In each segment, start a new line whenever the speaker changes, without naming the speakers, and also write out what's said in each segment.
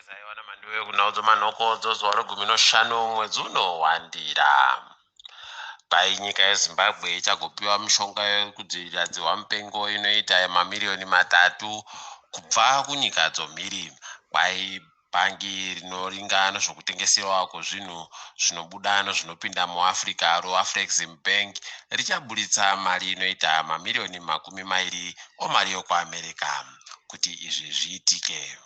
Mhoresa iwana mandiwe kunhau dzomanhoko dzozuva regumi noshanu mwedzi uno wandira. Kwai nyika yeZimbabwe ichagopiwa mishonga yekudzivirira dzihwa mupengo inoita mamiriyoni 3 kubva kunyika dzomhiri. Kwai bhangi rinoringa nezvokutengesewa kwezvinhu zvinobuda nezvinopinda muAfrica roAfrexim Bank richaburitsa mari inoita mamiriyoni 20 omari yokuAmerica kuti izvi zviitike.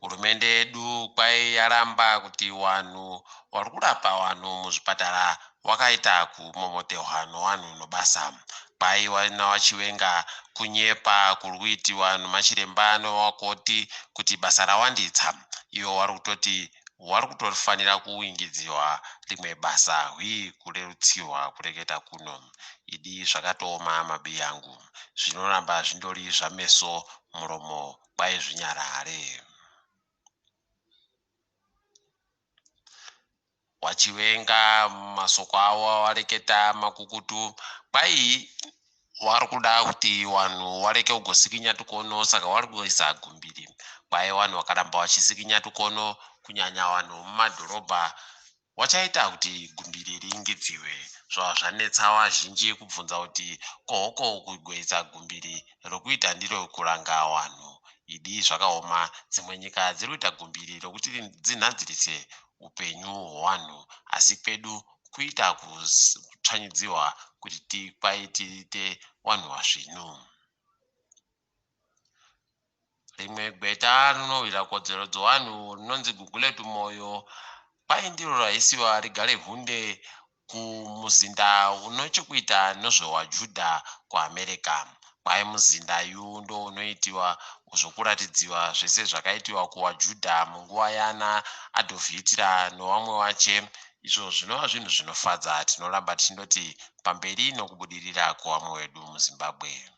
Hurumende yedu kwai yaramba kuti vanhu vari kurapa vanhu muzvipatara wakaita kumomotehwa nevanhu nobasa. Kwai naVaChiwenga kunyepa kuri kuitiwa nemachiremba nevakoti kuti basa rawanditsa. Ivo vari kutoti vari kutofanira kuingidziwa rimwe basa hwii kurerutsirwa kureketa kuno. Idi zvakatooma mabiyangu. Zvinoramba zvindori zvameso muromo kwai zvinyarare. Wachiwenga masoko avo awareketa makukutu kwai wari kuda kuti vanhu wareke kugosikinya tukono saka wari kuisa gumbiri. Kwai vanhu vakaramba vachisikinya tukono kunyanya vanhu vemumadhorobha wachaita kuti gumbiri riingidziwe. Zvava zvanetsa vazhinji kubvunza kuti kohoko kugoisa gumbiri rokuita ndiro kuranga vanhu. Idi zvakaoma dzimwe nyika dziri kuita gumbiri rokuti dzinhadzirise upenyu hwevanhu asi kwedu kuita kutsvanyidziwa kuti tikwai tiite vanhu vasvinu. Rimwe gweta rinorwira kodzero dzevanhu rinonzi Gugulethu Moyo kwai ndiro raisiwa rigare hunde kumuzinda unochekuita nezvewaJudha kuAmerica. Kwai muzinda yu ndounoitiwa zvokuratidziwa zvese zvakaitiwa kuwaJudha munguva yana Adolf Hitler nevamwe vache izvo zvinova zvinhu zvinofadza. Tinoramba tichindoti pamberi nokubudirira kwevamwe vedu muZimbabwe.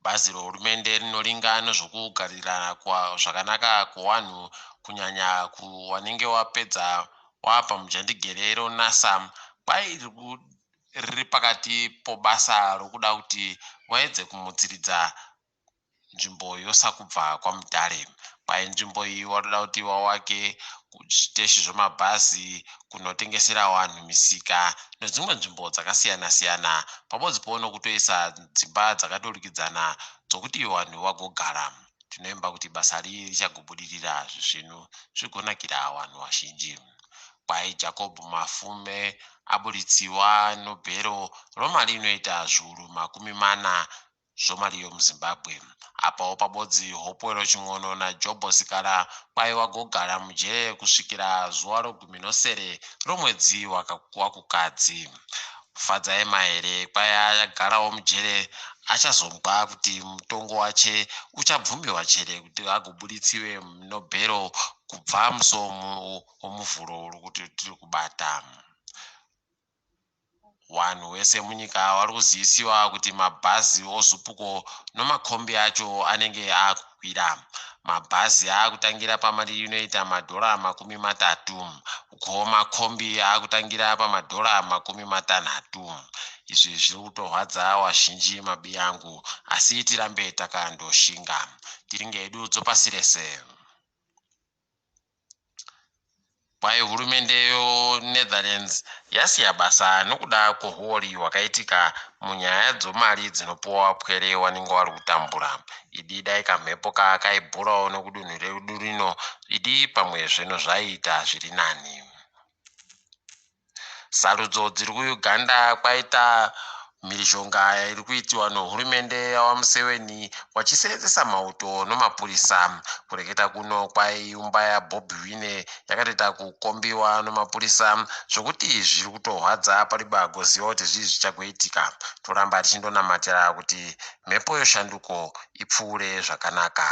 Bazi rehurumende rinoringa nezvokugarirana zvakanaka kwevanhu kunyanya kuvanenge vapedza vapa mudyandigere roNASA kwai riri pakati pobasa rokuda kuti vaedze kumutsiridza nzvimbo yoSakubva kwaMutare. Kwai nzvimbo iyi vanoda kuti vavake zviteshi zvemabhazi kunotengesera vanhu misika nedzimwe nzvimbo dzakasiyana-siyana pamodzipo nokutoisa dzimba dzakaturikidzana dzokuti vanhu vagogara. Tinoimba kuti basa riri richagobudirira zvisvinu zvigonakira vanhu vazhinji. Kwai Jacob Mafume aburitsiwa nobhero romari inoita zviuru 40 zvomari yomuZimbabwe. Apawo pabodzi Hopewell Chin'ono naJob Sikhala kwai vagogara mujere kusvikira zuva regumi nosere romwedzi waKukadzi. Fadzai Mahere kwai agarawo mujere achazonzwa kuti mutongo wache uchabvumiwa chere kuti agobuditsiwe nobhero kubva musi woMuvhuro uri kuti tiri kubata. Vanhu vese munyika vari kuzivisiwa kuti mabhazi oZupco nomakombi acho anenge akukwira. Mabhazi akutangira pamari inoita madhora 30 ukuwo makombi akutangira pamadhora 60. Izvi zviri kutorwadza vazhinji mabiyangu asi tirambe takandoshinga. Tiringe hedu dzopasi rese. Kwai hurumende yeNetherlands yasiya basa nokuda kwehuori hwakaitika munyaya dzomari dzinopiwa pwere vanenge vari kutambura. Idi dai kamhepo kaibhurawo nokudunhu redu rino idi pamwe zvinhu zvaiita zviri nani. Sarudzo dziri kuUganda kwaita mhirizhonga iri kuitiwa nehurumende yaVaMuseveni vachiseenzesa mauto nemapurisa. Kureketa kuno kwai imba yaBobi Wine yakatoita kukombiwa nemapurisa zvokuti zviri kutorwadza paripo agoziva kuti zvii zvichagoitika. Toramba tichindonamatira kuti mhepo yeshanduko ipfuure zvakanaka.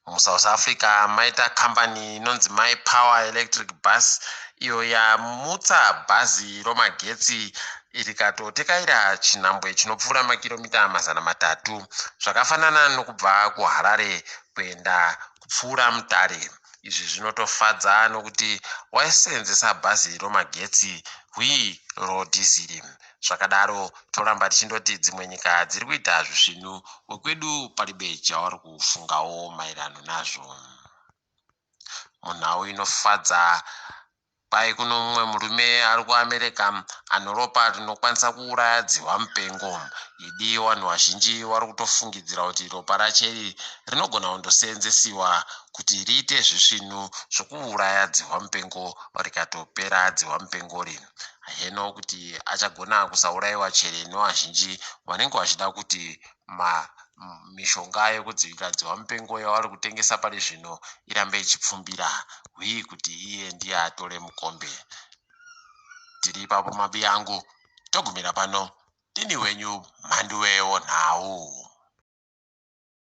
MuSouth Africa maita kambani inonzi My Power Electric Bus iyo yamutsa bhazi romagetsi rikatotekaira chinhambwe chinopfuura makiromita 300 zvakafanana nokubva kuHarare kuenda kupfuura Mutare. Izvi zvinotofadza nokuti waiseenzesa bhazi romagetsi Hwii rodhiziri. Zvakadaro toramba tichindoti dzimwe nyika dziri kuita zvisvinu wekwedu palibe chavari kufungawo maererano nazvo. Munhau inofadza kwai kuno mumwe murume ari kuAmerica ane ropa rinokwanisa kuuraya dzihwa mupengo. Idi vanhu vazhinji vari kutofungidzira kuti ropa racho iri rinogona kundoseenzesiwa kuti riite zvisvinu zvokuuraya dzihwa mupengo rikatopera dzihwa mupengo iri. Heno kuti achagona kusaurayiwa chere nevazhinji vanenge vachida kuti ma mishonga yekudzivirira dzihwa mupengo yavari kutengesa pari zvino irambe ichipfumbira hwii kuti iye ndiye atore mukombe. Tiri ipapo mabiyangu togumira pano. Ndini wenyu Mhanduwe Nhau.